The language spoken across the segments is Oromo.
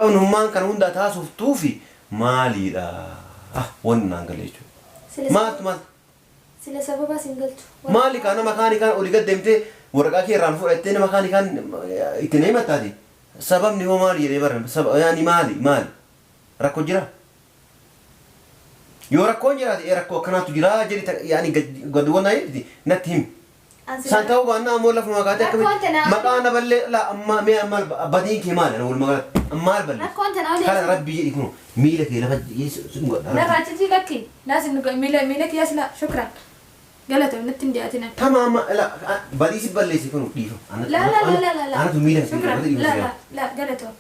Sababnummaan kana hundaa taasuftuufi maaliidha? Wanni naan galle jechuudha. Sila Maaltu maal? Sila sababa sin galchu. Maali kaa nama kaani kaan olii gad deemtee waraqaa kee irraan fudhattee nama kaani kaan itti na himattaati? Sababni hoo maali jedhee bara saba yaani maali maali? Rakko jira? Yoo rakkoon jiraate ee rakkoo akkanaatu jira jedhi yaani gad wannaa jedhiti natti himi. San ta'uu baannaa ammoo lafuma kaatee Rakkoon akkamitti tanaa maqaa na ballee la amma mee maal badiin kee maali ana walumaa galatti maal balleesse? Rakkoon tanaa olii Kana rabbii jedhi kunoo miila kee lafa si dhungadha Narraa rabbii. achitti lakki. Naasin miila miila kiyyaa sila shukran. Galatoom natti hin dhiyaatin. Tama amma la badii si balleesse kunoo dhiifama. Anatu La la la la la la. anatu miila kee Shukran. dhungate dhiifama La si la gaafata. la galatoom.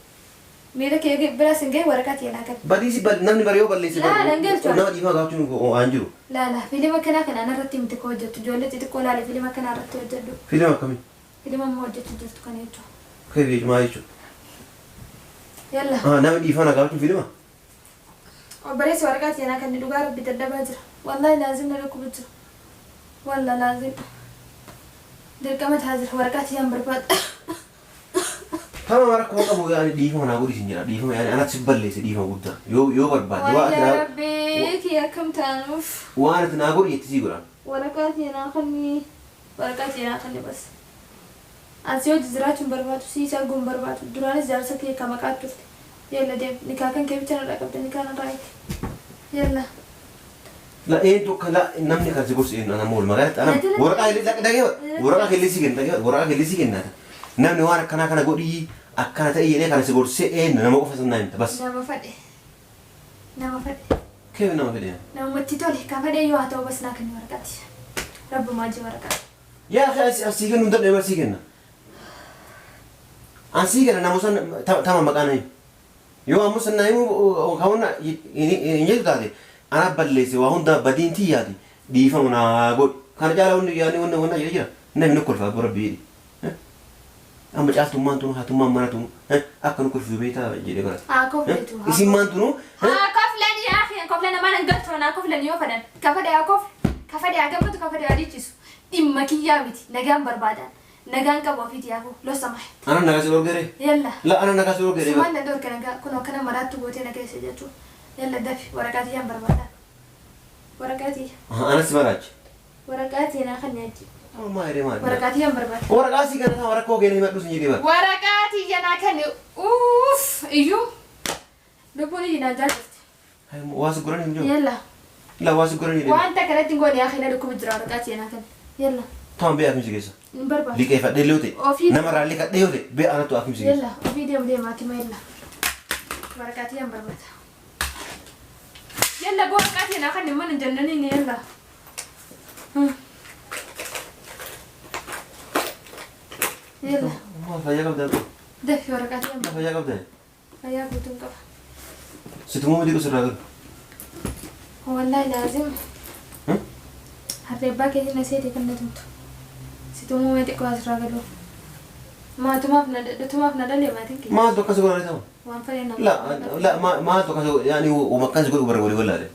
Miila kee bira sin gahe waraqaa kee naa kenni. Badii si bal namni bara yoo balleesse Laa, nan galchu. nama dhiifama gaafachuun waan jiru. Laa laa fiilima akkanaa kana anarratti miti ka hojjettu ijoollee xixiqqoo laali fiilima akkanaa irratti hojjedhu. Fiilima akkamii? Fiilima amma hojjechu jirtu kana jechuudha. Kee jechuun maal jechuudha? Yalla. Ah, nama dhiifama na gaafachuun fiilima? Obboleessi waraqaa kee naa kenni dhugaa rabbi dadhabaa jira. Wallahi laazim na dhukkubu jira. Walla laazim. Dirqama ta'a jira waraqaa tiyyaan barbaada. Tamam rakkoo qabu yaani dhiifama naa godhi sin jedha dhiifama yaani anatu si balleesse dhiifama guddaa yoo yoo barbaadde waa ati Wayyaa naa rabbii kiyya akkam taanuuf. waan ati naa godhi jetti sii godha. Waraqaa kee naa kenni. Waraqaa kee naa kenni bas. An si wajji jiraachuu hin barbaadu siis arguu hin barbaadu duraanis jaarsa kiyya ka maqaat turte. Yalla deem nikaa kan kee bicha narraa qabda nikaa narraa hiiki. Yalla. La eentu akka la namni kan si gorsu eenyu ana mool magaalatti ana Na jala waraqaa illee dhagee waraqaa kee lisii kenna dhagee waraqaa kee lisii kenna namni waan akkanaa kana godhii akkana ta'e jedhee kana si gorsee eenyu nama qofa san naa himta bas. Nama fadhe. Nama fadhe. Keef nama fedhe. Namumatti tole ka fadhe yoo haa ta'u bas naa kenni waraqaati. Rabbumaa jee waraqaa. Yaa akhi as sii kennu hin dadhabe bar sii kenna. An sii kenna namu san tama maqaa na himi. Yoo ammoo san naa himuu kawanna hin jettu taate ana balleesse waa hundaa badiin tiyyaati dhiifama naa godhi. Kana caalaa wanni yaani wanna wanna jedhe jira. Namni nu kolfa abbo rabbi jedhi. Amma caaltummaan tunu hatummaan mana tunu akka nu kolfitu beektaa jedhe bara. Haa kofletu. Isin maan tunu Haa koflan yaa akhi koflan namaan hin galchu haa koflan yoo fedhan. Ka fedhe haa koflu. Ka fedhe haa gammadu ka fedhe haa dhiichisu. Dhimma kiyyaa miti nagaan barbaadan. Nagaan qabu ofiiti yaa koo lo samaht. Ana nagaa si dhorgere. Yalla. La ana nagaa si dhorgere. Sumaan na dhorke nagaa kunoo akkana maraattu gootee na keessa jechuu. Yalla dafi waraqaa tiyyaan barbaada. Waraqaa tiyya. Ana si maraache. Waraqaa tiyya naa kenni achi. Amma maa jedhee maal? Waraqaa tiyyaan barbaada. Waraqaa si kenna rakkoo kee na himadhu sin jedhee bara. Waraqaa tiyya naa kenni. Uuff iyyuu lubbuun iyyi naa jaalchifte. Waa si godhan hin jiru. Yalla. La waa si godhan hin jiru. Wanta kanatti hin goone yaa kee na dhukkubu jira waraqaa tiyya naa kenni. Yalla. Tamam bee akimsi keessa. Hin barbaadu. Liqeeffadhee illee yoo ta'e. Ofii- Namarraa liqadhee yoo ta'e bee anattu akimsi keessa. Yalla ofii deemu deema hakima yalla. Waraqaa tiyyaan barbaada. Yalla boo waraqaa tiyya naa kenni mana hin jannaniin yalla. Yalla. Maal fayyaa qabdaa? Dafi waraqaa tiyyaan barbaada. Fayyaa qabdaa? Fayyaa guutuun qaba. Situmuu miti sirraa galu. Wallahi laazim. Harree abbaa keetiin na seete kan na tumtu. Situmuu mee xiqqoo asirraa galu. Maatumaaf na tumaaf na dhalee maatiin kiyya. Maaltu akkas godhan ta'u? Waan fedhe na La la maaltu akkas yaani uuma akkas godhu bara walii wallaale.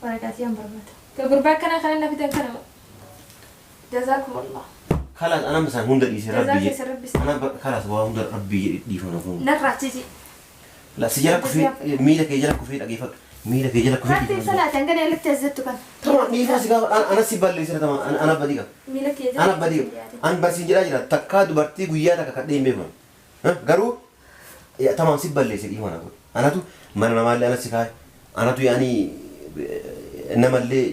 Waraqaa tiyyaan barbaada. Ka gurbaa akkanaa kana na fidan kana moo? Jazaakumullah. Kalaas anam isaan hunda dhiise Jazaa rabbii keessa rabbi jedhe. Anam kalaas waa hunda rabbii jedhe dhiifama kun. Narraa cici. La si jala kufee miila kee jala kufee dhageeffadhu. Miila kee jala kufee Rabbi dhiifama. salaati hanga na alatti as jettu kan. Tama dhiifama si gaafa ana si balleessira tama ana badii qaba. Miila kee jala Ana badii qaba. An barsiin jedhaa jira takkaa dubartii guyyaa takka kadhee hin beeku. Garuu tamaam si balleesse dhiifama na godhe. Anatu mana namaallee ana si kaaye. Anatu yaani namallee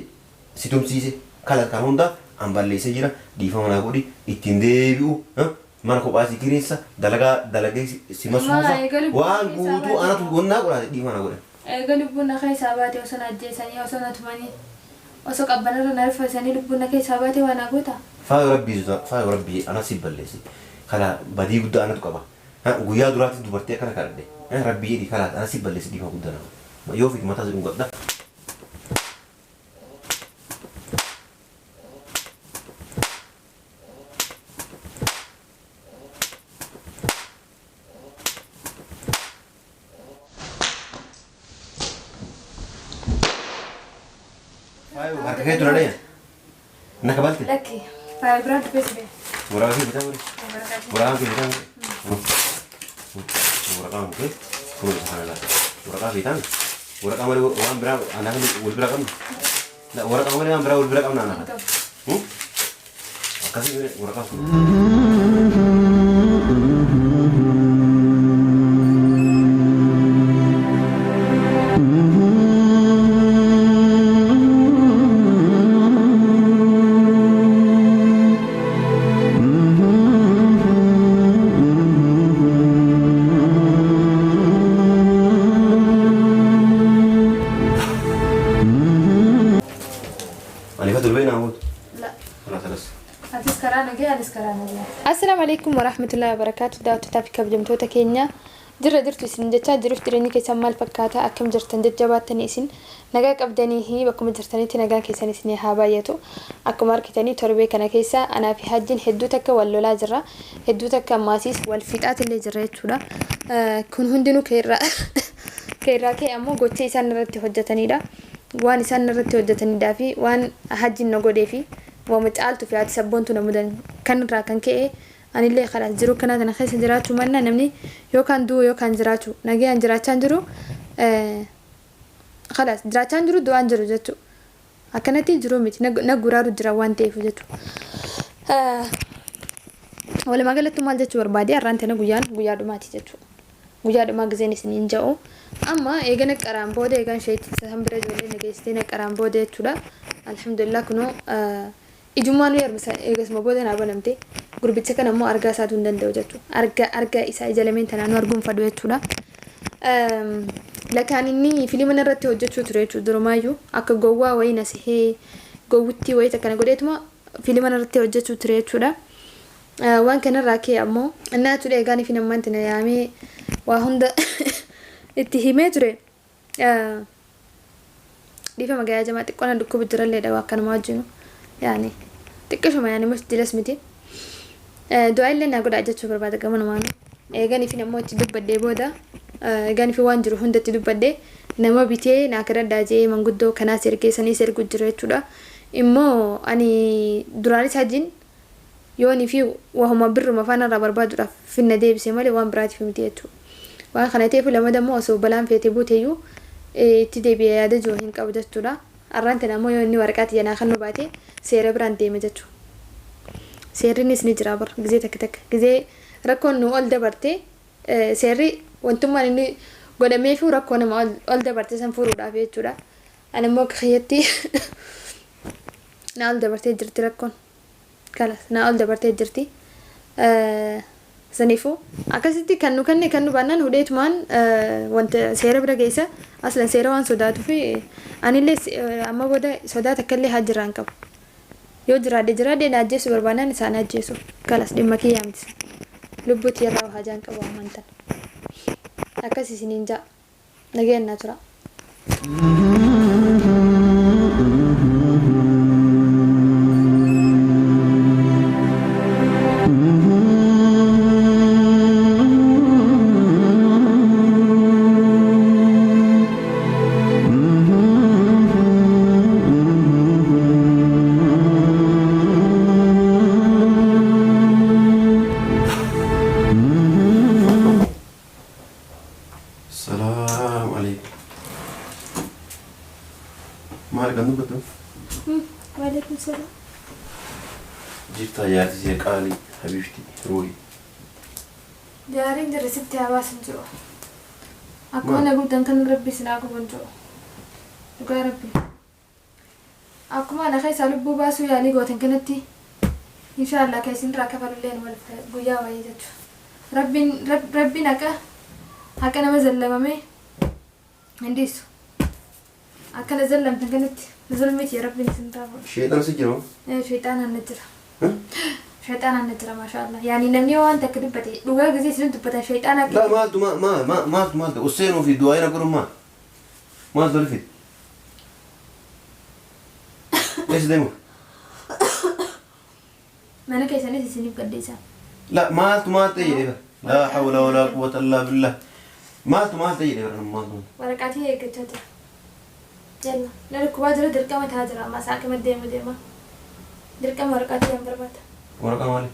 si tumsiise kala kan hunda an balleessee jira dhiifama naa godhi ittiin deebi'u mana kophaa si kireessa dalagaa dalagee si masruufa Maa, eega lubbuun waan keessaa guutuu baate. anatu gonnaa godhaate dhiifama naa godhe. Eega lubbuun na keessaa baate osoo na ajjeesanii osoo na tumanii osoo qabbanarra na riffaisanii lubbuun na keessaa baate waa na goota? Faayo rabbii faayo rabbii ana si balleesse kala badii guddaa anatu qaba guyyaa duraatis dubartii akkana kadhadhe rabbii jedhi kalaas ana si balleesse dhiifama guddaa naa godhe yoo feete mataa si dhungadha. Faayo harka kee dura dhaya. Na kabalte. Lakki faayo biraan dhufee si bee. Waraqaa kee bitaa godhe. Waraqaa kee bitaa godhe. Waraqaan kee. Kun isa kana laata. Waraqaa feetaan waraqaa malee waan biraa anaa kan wal bira qabnu. Waraqaa malee waan biraa wal bira qabna anaa kan. Akkasii waraqaa kun. Ani fa durbee naa mootu. La. Kana sanas. Atis karaa nagee anis karaa nagee. Assalaamu alaikum warahmatullahi wabarakaatu. Daawwattoota fi kabajamtoota keenya jirra jirtu isin jechaa jiruuf jireenyi keessan maal fakkaata, akkam jirtan, jajjabaattanii isin nagaa qabdanii fi bakkuma jirtanitti nagaan keessan isin haa baay'atu. Akkuma argitanii torbee kana keessa anaa fi hajjiin hedduu takka wal lolaa jirra, hedduu takka ammaasiis wal fixaatillee jirra jechuudha. Kun hundinuu keerraa kee ammoo gocha isaan irratti hojjetanidha. Waan isaan irratti hojjetanidhaa fi waan hajjiin na godhee fi waama caaltu fi haati sabboontu na mudan kan irraa kan ka'e anillee kalaas jiru kana tana keessa jiraachuu manna namni yookaan du'u yookaan jiraachuu nagayaan jiraachaa hin jiru, kalaas jiraachaa hin jiru, du'aan jiru jechuudha. Akkanatti jiru miti na guraaru jira waan ta'eef jechuudha. Walumaa galatti maal jechuu barbaade, har'aan tana guyyaan guyyaa dhumaati jechuudha. Guyyaa dhumaa gizeen isiniin ja'u amma eega naqqaraan booda, eegaan isheetti san bira ijoollee nageessitee naqqaraan booda jechuudha. Alhamdulillah, kunoo ijummaan yeroo eegasuma booda naa banamte. Gurbicha kana immoo argaa isaatu hin danda'u jechuudha. Argaa isaa ija lameen tanaan arguun fadhu jechuudha. Lakaan inni filima irratti hojjechuu ture jechuudha. Durumaayyuu akka gowwaa wayii nasihee gowwittii wayii akkana godheetuma filima irratti hojjechuu ture jechuudha. Waan kanarraa ka'e ammoo innaa jechuudha, eegaan fi namman tina yaamee waa hunda itti himee ture. Dhiifama gayaa jamaa, xiqqoo na dhukkubu jiralleedha, waa akkanuma wajjinu yaani xiqqishuma yaani mus jilas miti. Du'aa illee naa godhaa jechuu barbaada gamanumaan. Eegan ifin ammoo itti dubbadhee booda, eegan ifin waan jiru hunda itti dubbadhee, nama bitee naa kadhadhaa jee manguddoo kanaas ergee saniis ergu jira jechuudha. Immoo ani duraanis hajjiin yoonii fi wahuma birruma afaan irraa barbaaduudhaaf finna deebise malee waan biraatiif miti jechuudha. Waan kana ta'eef lamada immoo osoo balaan feete buuteyyuu itti deebi'ee yaada jiru hin qabu jechuudha. Arraan tana ammoo yoo inni waraqaa xiyya naa kennuu baate seera biraan deema jechuudha. Seerrinis ni jira bara gizee takka takka gizee rakkoon nu ol dabarte, seerri wantummaan inni godhameefu rakkoo nama ol dabarte san furuudhaaf jechuudha. Ani immoo akka kiyyatti naa ol dabartee jirti rakkoon. Kalas naa ol dabartee jirti. Saniifuu akkasitti kan nu kenne kan nu baannaan hudheetumaan wanta seera bira geessa. Aslan seera waan sodaatuu fi anillee amma booda sodaa takka illee haa jiraan qabu. Yoo jiraadhe jiraadhe, na ajjeesu barbaannaan isaan ajjeesu. Kalas dhimma kiyyaa miti. Lubbuu tiyyarraa hajaan qabu ammaan tana. Akkas isiniin ja'a. Nagayaan naa tura. Salaam alaikum. Maal kan dubbatu? Waalaikum salaam. Jirtaa jaartii ishee qaalii habibti ruuhi? Jaariin jirri sitti hawaasan jiru. Akkuma na gubdan kan rabbi isin haa guban jiru. Dhugaa rabbi. Akkuma ana keessaa lubbuu baasuu yaalii gootan kanatti inshaallah kan isin irraa kafalullee wal guyyaa wayii jechuudha. Rabbiin haqa nama zallamame hin dhiisu. Akkana zallamtan kanatti zulmiti rabbiin isin irraa fuudha. Sheexana si jira moo? Shayxaanaan na jira. Shayxaanaan na jira, maashaallah. Yaani namni waan takka dubbate dhugaa gisee isin dubbatan shayxaana akka. Laa, maaltu maaltu maaltu usseenuu fi du'aa ina godhun maal? Maaltu wali fide? Eessa deemu? Mana keessanis isiniif gaddeessa. La, maaltu maal ta'e jedhee bara. Laa hawla walaa quwwata illaa billah. Maaltu maal ta'e jedhee bara, maaltu? Waraqaatii eeggachaa jira. Yalla na dhukkubaa jira, dirqama ta'aa jira, amma isaa akkamitti deemu deema. Dirqama waraqaatii yan barbaada. Waraqaa maali?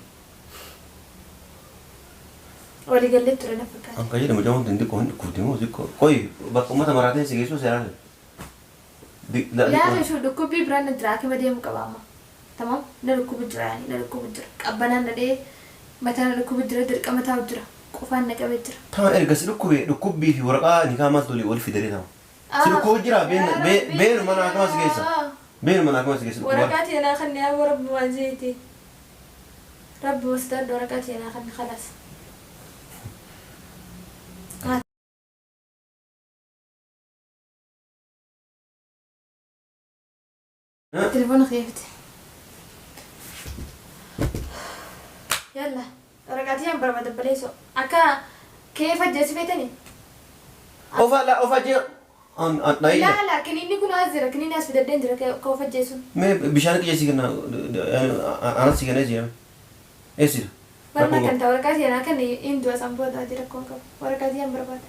Walii gallee ture na fakkaata. An kan jedhamu mucaan hundi xiqqoo hin dhukkubdi moo xiqqoo. Qoyi bakka uummata maraateen si geessuu seeraan. Yaa ishuu dhukkubbii biraan na jira akima deemu qaba amma. Tamam na dhukkubu jira yaani na dhukkubu jira. Qabbanaan na dhee mataa na dhukkubu jira dirqama taa'u jira. Qufaan na qabee jira. Tama erga si dhukkube dhukkubbii fi waraqaa nikaa maaltu olii ol fidee tama. Si dhukkubu jira beenu mana akima si geessa. Beenu mana akima si geessa dhukkuba. Waraqaa teenaa kan yaa rabbi maal jeeti. Rabbi wasdaadhu waraqaa teenaa kan khalaas. تليفون خيفت يلا رجعتي برا دبليسو أكا كيف أجلس بيتني Ofa la ofa jee an an na لا لا كنيني كنا أزرق كنيني أسفل الدين كيف أجلس Mee bishaan qiyya si kenna anas si kenna jee. Eessira. برما كنت ورقاتي أنا كان إندو أسامبو دا جرا كونكا ورقاتي أم برباد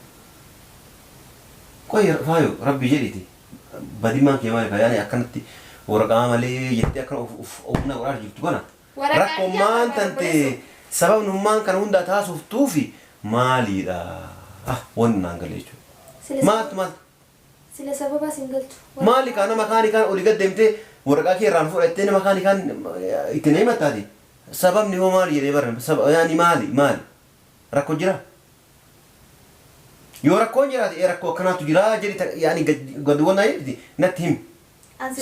Qoyi faayo rabbi jedhiti. Badimmaan kee maali yaani akkanatti waraqaa malee jettee akkana of of ofna godhaa jirtu kana. Rakkoommaan tante sababnummaan kana hunda taasiftuufi maaliidha? Ah wanni naan galee jechuudha. Maaltu maaltu? سلا سببا سنجلتو Maali kaa nama kaani kaan olii gad deemtee waraqaa kee irraan fudhattee nama kaani kaan itti na himattaati. Sababni hoo maali jedhee barra yaani maali maali? Rakkoo jira? Yoo rakkoon jiraate rakkoo akkanaatu jira jedhi yaani gad wannaa jedhiti natti himi.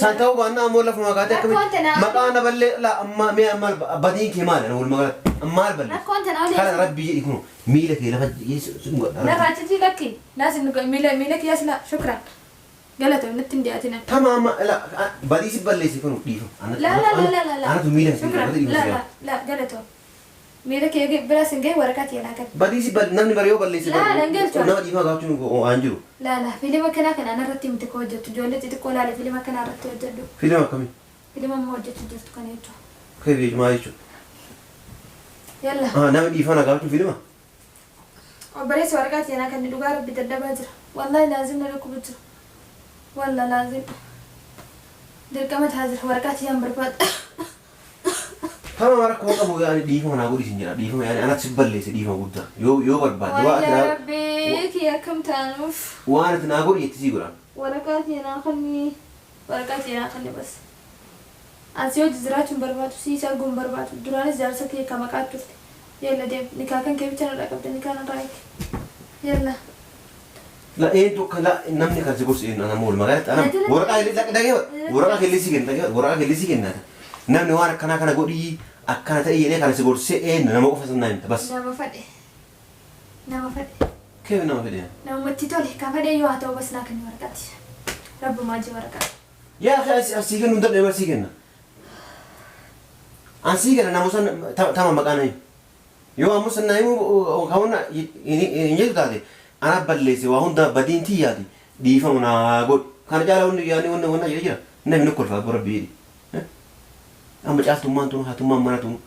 San ta'uu baannaa ammoo lafuma kaatee akkamitti maqaa na ballee la amma mee amma badiin kee maali ana walumaa galatti maal ballee? Rakkoon tanaa olii Kana rabbi jedhi kun miila kee lafa لا فاتتي لك لازم ميلا ميلا كياس لا شكرا قالت نتن دياتنا Tamaama la badii si balleessi kun dhiifama. لا لا لا لا لا لا Anatu miila kee شكرا lafa لا لا لا قالته ميلا كي بلا سنجي ورقات يا لكن Badii si namni bara yoo balleesse لا، لا، انقلت. nama dhiifama gaafachuun waan jiru. لا لا في لما كان كان انا رتي متك وجدت جولتي تقول على في لما كان رتي وجدت Fiilima akkamii? في لما ما وجدت جرت كان يجو Kee maal jechuudha? يلا Ah nama dhiifama gaafachuun fiilima? وبريس ورقات انا كان دوغار بددباجر والله لازم لكم بجر والله لازم دركمت هذه ورقات يا برباد Tamaama rakkoo qabu yaani dhiifama naa godhi sin jedha dhiifama yaani anatu si balleesse dhiifama guddaa yoo yoo barbaadde waan ati والله naa ربك يا كم تانوف waan ati naa godhi jetti sii godha. ورقاتي انا خلني ورقاتي انا خلني بس أنسيوج زراعة برباتو سيسا قوم برباتو دراني زارسة كي كما قاتلت يلا ديم نكا كان كيف تنا رقبت نكا رايك يلا La eenyu akka la namni kan si gorsu eenyu ana walumaa galatti ana waraqaa dhagee waraqaa kellisii kenna waraqaa kellisii kenna namni waan akkanaa kana godhii akkana ta'e jedhee kana si gorsee eenyu nama qofa sanaa himta bas. nama fadhe nama fadhe Keef nama fedhe. namatti tole ka fadhe yoo haa ta'u bas naa kenni waraqaati rabbumaa ji waraqaa Yaa akhi asii kennu hin dadhabe asii kenna. Asii kenna namoota tama maqaa na himu. Yoo ammoo sana himu kaawwanna hin jedhu taate ana balleesse waa hunda badiin tiyyaati dhiifama naa godhu. Kana caala wanni yaani wanni wanna jedhe jira namni kolfaa bora biyyi. Amma caaltummaan tunu haatummaan mana tunu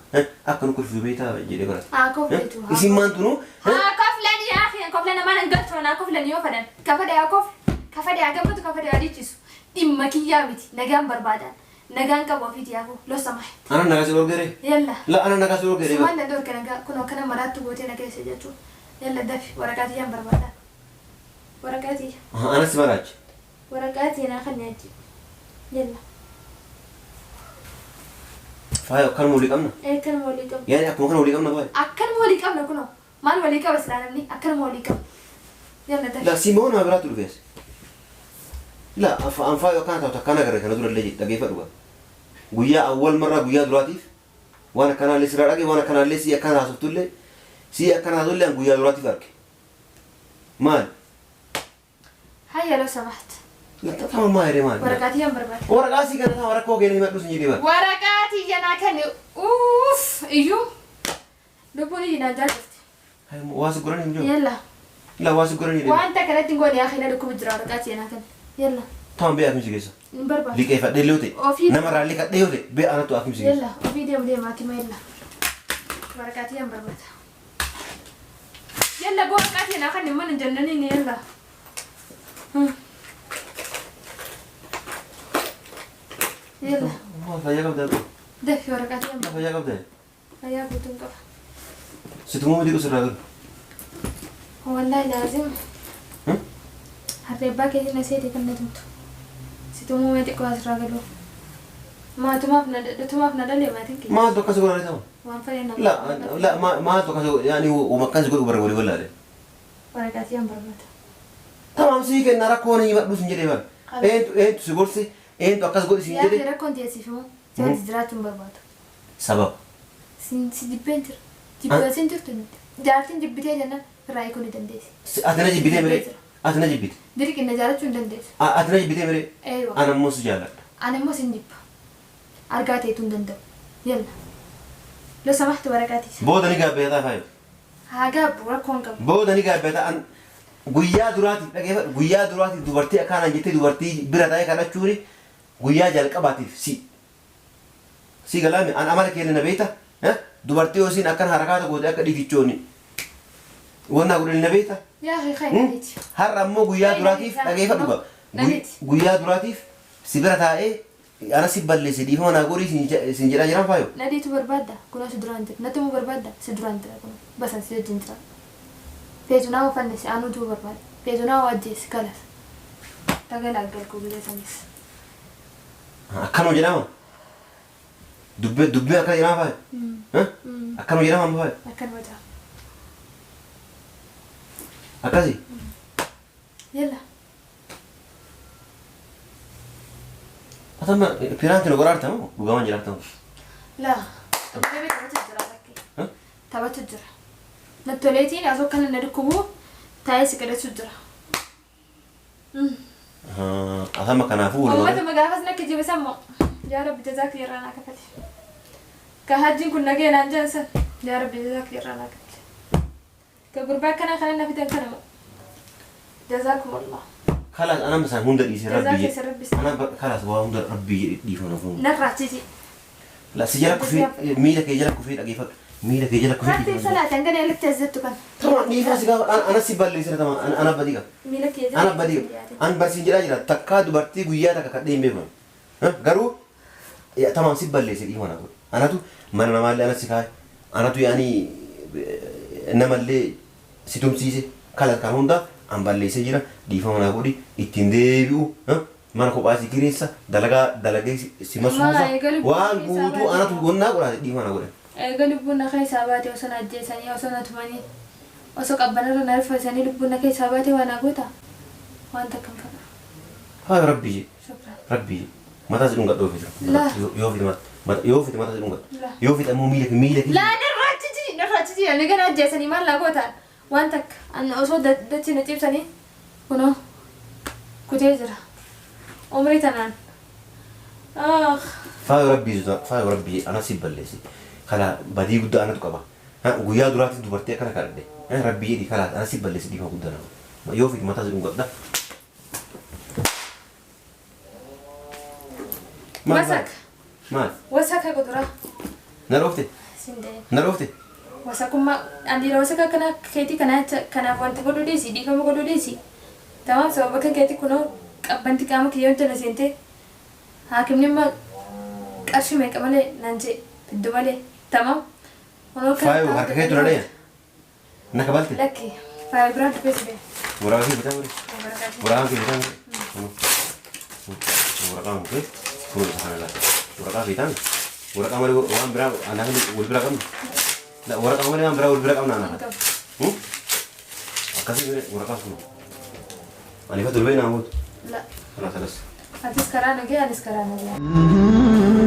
akka nu kolfitu beektaa jedhee barata. haa kofleetu Isin maan tunu haa koflan yaa akhi koflan namaan hin galchu naa koflan yoo fedhan ka fedhe haa kofle ka fedhe haa gammadu ka fedhe haa dhiichisu dhimma kiyyaa miti nagaan barbaadan nagaan qabu ofiiti yaa koo losama ana nagaa si dorgere. yalla La ana nagaa si dorgere. Sumaan na dorke nagaa kun akkana maraattu gootee na keessa jechuun yalla dafi waraqaa tiyyaan barbaadan waraqaa tiyya Ana si baraachi. waraqaa tiyya naa kan nyaachii yalla Faaya akkanuma walii qabna. Akkanuma walii qabna. Yaani akkuma kana walii qabna faaya. Akkanuma walii qabna kunoo maal walii qaba silaa namni akkanuma walii qabna. Yalla dafi. La Simoon nama biraatu dhufees. La an faayo akkana taatu akkana agarre kana dura illee dhageeffadhu gaa. Guyyaa awwal marraa guyyaa duraatiif waan akkanaallee sirraa dhage waan akkanaallee sii akkana haasoftullee sii akkana haasofullee an guyyaa duraatiif arge. Maal? Hayya loo samaht. La tama maa jedhee maal? Waraqaa tiyyaan barbaada. Waraqaa sii kana tama rakkoo keenya himadhu sin jedhee bara. Waraqaa tiyya naa kenni uff iyyuu lubbuun iyyi naan jaalladhi. Waa si godhan hin jiru. Yalla. La waa si godhan hin jiru. Wanta kanatti hin goone yaa khina dhukkubu jira waraqaa tiyya naa kenni. Yalla. Tama bee akimsi keessa. Hin barbaadu. Liqeeffadhee illee yoo ta'e. Ofii. Namarraa liqadhee yoo ta'e bee anattu akimsi keessa. Yalla ofii deemu deema hatima yalla. Waraqaa tiyyaan barbaada. Yalla boo waraqaa tiyya naa kenni mana hin jennaniin yalla. Yalla. Fayyaa qabdaa. Dafi waraqaa tiyyaan barbaada. Fayyaa qabdaa. Fayyaa guutuun qaba. Situmuu miti sirraa galu. Wallaahi laazim. Harree abbaa keetiin na seete kan na tumtu. Si tumuu mee xiqqoo asirraa galuu. Maatumaaf na tumaaf na dhalee maatiin kiyya. Maaltu akkas godha ta'u? Waan fedhe na La la maaltu akkas yaani uuma akkas godhu bara walii wallaale. Waraqaa tiyyaan barbaada. Tamaam sii kenna rakkoon himadhu sin jedhee bara. Eentu eentu si gorse eentu akkas godhi sin Yaa jedhe. rakkoon tiyya siif himuu. Si wajji jiraachuu hin barbaadu. Sababa. Si jibbeen jira. Jibbaa sin jirtu jaartiin jibbitee jennaan irraa hiikuu ni dandeessi. Ati na jibbitee miree? Ati na jibbite. Dirqi na jaalachuu hin dandeessu. Ati na jibbitee miree? Eeywa. Ana immoo si jaaladha. Ani immoo sin jibba. Argaa ta'etu hin danda'u. Yalla. Lo samahti waraqaa tiisa. Booda ni gaabbeetaa faayu. Haa gaabbu rakkoo hin qabu. Booda ni gaabbeetaa an guyyaa duraatiif dhageeffadhu guyyaa duraatiif dubartii akkaanaan jettee dubartii bira taa'ee kadhachuuni guyyaa jalqabaatiif si. Si galaami an amala keenya na beekta. Dubartii yoo isiin akkan harakaata goote akka dhiitichooni wannaa godhani na beekta. Yaa akhi khayi nadiiti. Har'a ammoo guyyaa duraatiif dhageeffadhu gaa. Guyyaa duraatiif si bira taa'ee ana si balleesse dhiifama naa godhii sin jedhaa jiran faayo. Nadiitu barbaadda kunoo si duraan jira. Natti barbaadda si duraan jira kunoo basan si wajjin jira. Feetu nama fannisi anuu tuu barbaada. Feetu nama ajjeesi kalas. Tagalaggalku biyya sanis. Akkanuma jedhama. Dubbii dubbii akkana jedhama faayo. Akkanuma jedhama amma faayo. Akkanuma jedhama. Akkasi. Yalla. Atama piraanti nu goraarta moo dhugamaan jiraarta moo? Laa. Taphatu jira lakkee. Taphatu jira. Nattoleetiin asoo kana na dhukkubu taa'ee si kadhatu jira. Atama kanaafuu walumaa Uummatuma gaafas na kijibisan moo? Yaa Rabbi jazaa kiyya irraa naa kafali. Ka hajjiin kun nagee naan jedhan san. Yaa Rabbi jazaa kiyya irraa naa kafali. Ka gurbaa akkanaa kana na fidan kana moo? Jazaakumullah. Kalaas anam isaan hunda dhiisee Jazaa rabbi keessa rabbi jedhe. Anam kalaas waa hunda rabbi jedhe dhiifama fuun. Narraa cici. La si jala kufee miila kee jala kufee dhageeffadhu. Miila kee jala kufee Rabbi dhiifama. salaati hanga na elitti as jettu kana. Tama dhiifama si gaafa anas si balleessira tama ana badii qaba. Miila kee jala Ana badii qaba. An barsiin jedhaa jira takkaa dubartii guyyaa takka kadhee hin beeku. Garuu tamaam si balleesse dhiifama naa godhe. Anatu mana namaallee anas si kaa'e. Anatu yaani namallee si tumsiise kala kan hunda an balleessee jira dhiifama naa godhi ittiin deebi'u mana kophaa si kireessa dalagaa dalagee si masuufa waan guutuu anatu gonnaa godhaate dhiifama naa godhe. Eega lubbuun na keessaa baate osoo na ajjeesanii osoo na tumanii osoo qabbanarra na rifeessanii lubbuun na keessaa baate waan naa goota waan takka hin fedhu. Haa rabbi jedhe Shukran. rabbi jedhe mataa si dhungadhu yoo fite Laa. yoo fite yoo fite mataa si dhungadhu Laa. yoo fite ammoo miila miila kee Laa narraa cici narraa cici ani gana ajjeesanii maal naa gootaan waan takka ani osoo dachii na ciibsanii kunoo kutee jira umrii tanaan. Ah. Faayo rabbii faayo rabbii ana si balleesse kala badii guddaa anatu qaba guyyaa duraatiif dubartii akkana kadhadhe rabbii jedhi kala ana si balleesse dhiifama guddaa nama yoo fite mataa si dhungadha. Wasak. Maal? Wasaka kuduraa. Na dhoofte? Sin deema. Na dhoofte? Wasakummaa ani yeroo wasaka kana keetii kana kanaaf wanta godhuu dhiisi dhiifama godhuu dhiisi. Tamaam sababa kan keetii kunoo qabbanti qaama kiyya wanta na seentee haakimni amma qarshii meeqa malee naan jee fiddu malee tamaam. Kunoo kan Faayo harka kee tura dhaya? Na kabalte? Lakki faayo biraan dhufee si deema. Waraqaa kee bitaa malee? Waraqaa kee bitaa malee? Waraqaa kee kun isa kana laata. Waraqaa bitaa waraqaa malee waan biraa anaa wal bira qabna. Waraqaa malee waan biraa wal bira qabna anaa. Akkasii malee waraqaa kun. Ani fa durbee naa gootu. La. Kanaa sanas. Atis karaa nagee anis karaa nagee.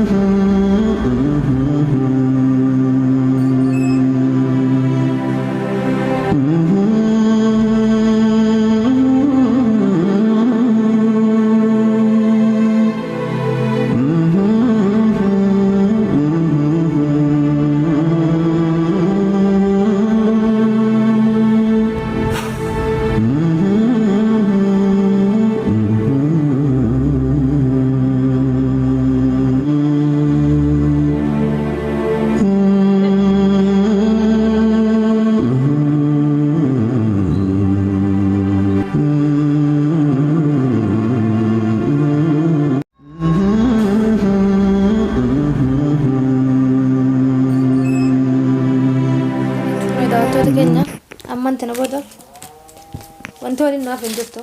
Wanti waliin nu hafe hin jirtu.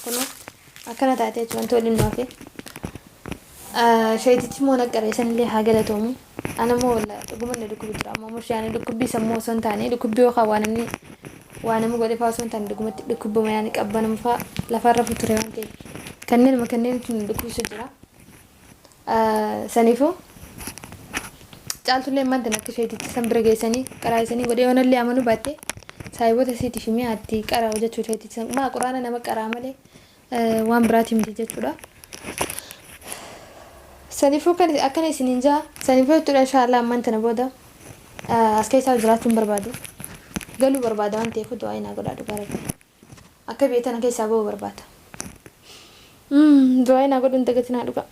Kunoo akkana taate jechuudha wanti waliin nu hafe. Sheetichi immoo naqqare sanillee haa galatoomu. Ana immoo wallaahi dhuguma na dhukkubi jira. Amma immoo yaani dhukkubbii sammuu osoo hin taane dhukkubbii yookaan waa namni waa nama godhe fa'aa osoo hin taane dhugumatti dhukkubuma yaani qabbanuma fa'aa lafarra ture waan ta'eef kanneenuma kanneentu nu dhukkubsu jira. Saniifuu caaltullee manta akka isheetitti san bira geessanii qaraa isanii godhee yoonallee amanuu baatte saayiboota isiitiif himee atti qaraa hojjechuu isheetitti san maa quraana nama qaraa malee waan biraati miti jechuudha. Saniifuu kan akkana isiniin jaa saniifuu jechuudha inshaallah ammaan tana booda as keessaa jiraachuu hin barbaadu. Galuu barbaada waan ta'eef du'aa inaa godhaa dhugaa rabbi. Akka biyya tana keessaa ba'uu barbaada. Du'aa inaa godhuun dagatinaa dhugaa.